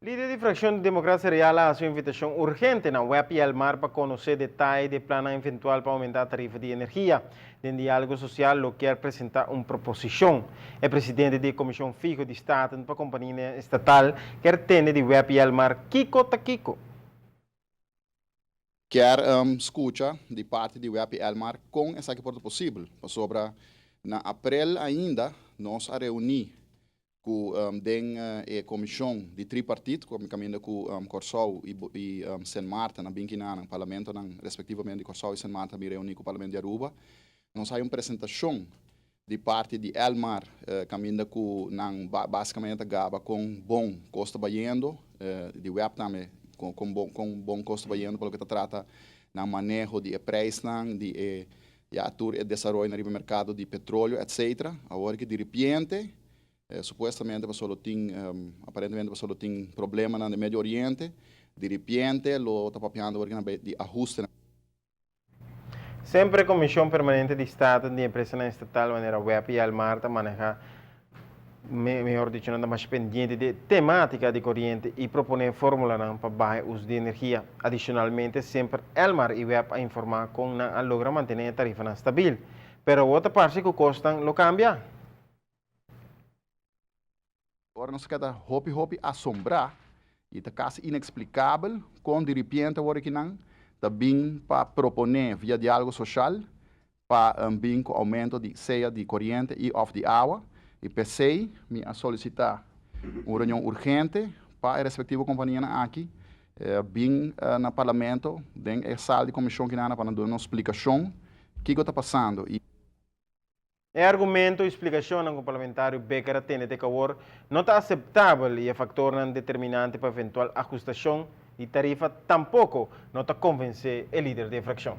Lider di fraccion di Democracia Real a haci un invitacion urgente na WEB y Elmar pa conoce detaye di plannan eventual pa aumenta tarifa di energia. Den Dialogo Social lo kier presenta un proposicion. E presidente di e Comision Fiho di Staten pa compania estatal kier tende di WEB y Elmar kico ta kico. Kier scucha di parti di WEB y Elmar con esaki por ta posibel, pasobra na april ainda nos a reuni ku den e komishon di tripartit ku kaminda ku Kòrsou i Sint Maarten a bin kinanan, parlamentonan respektivamente di Kòrsou i Sint Maarten a bin reuní ku parlamento di Aruba. Nos hay un presentashon di parti di Elmar kaminda ku nan basikamente ta gaba kon bon kos ta bayendo, di web tambe kon bon kon bon kos ta bayendo pa loke ta trata nan maneho di e preisnan di e ya tur e desaroyonan riba merkado di petroleo etcetera. Awor ki diripiente Supuestamente pasobra lo tin, aparentemente pasobra lo tin problemanan den Medio Oriente, diripiente lo ta papiando awor kinan di ahustenan. Semper e Comision Permanente di Staten di Empresanan Estatal manera web y Elmar ta maneha, mehor dicho nan ta masha pendiente di e tematica di coriente y propone formulanan pa baha e uso di energia. Adicionalmente semper Elmar y web a informa con nan a logra mantene e tarifanan stabil. Pero awor ta parce cu cosnan lo cambia. Ora nos a keda hopi hopi asombrá i ta kasi ineksplikabel kon diripiente awor aki nan ta bin pa proponé via diálogo soshal pa bin ku oumento di sea di koriente i òf di awa i p'esei mi a solisitá un reunion urgente pa e respektivo kompanianan aki bin na parlamento den e sal di komishon kinan pa nan duna nos splikashon kiko ta pasando i. E argumento y splicacionnan cu Parlamentario Bikker a tene te awor no ta aceptabel y e factornan determinante pa eventual ahustacion di tarifa tampoco no ta convence e lider di e fraccion.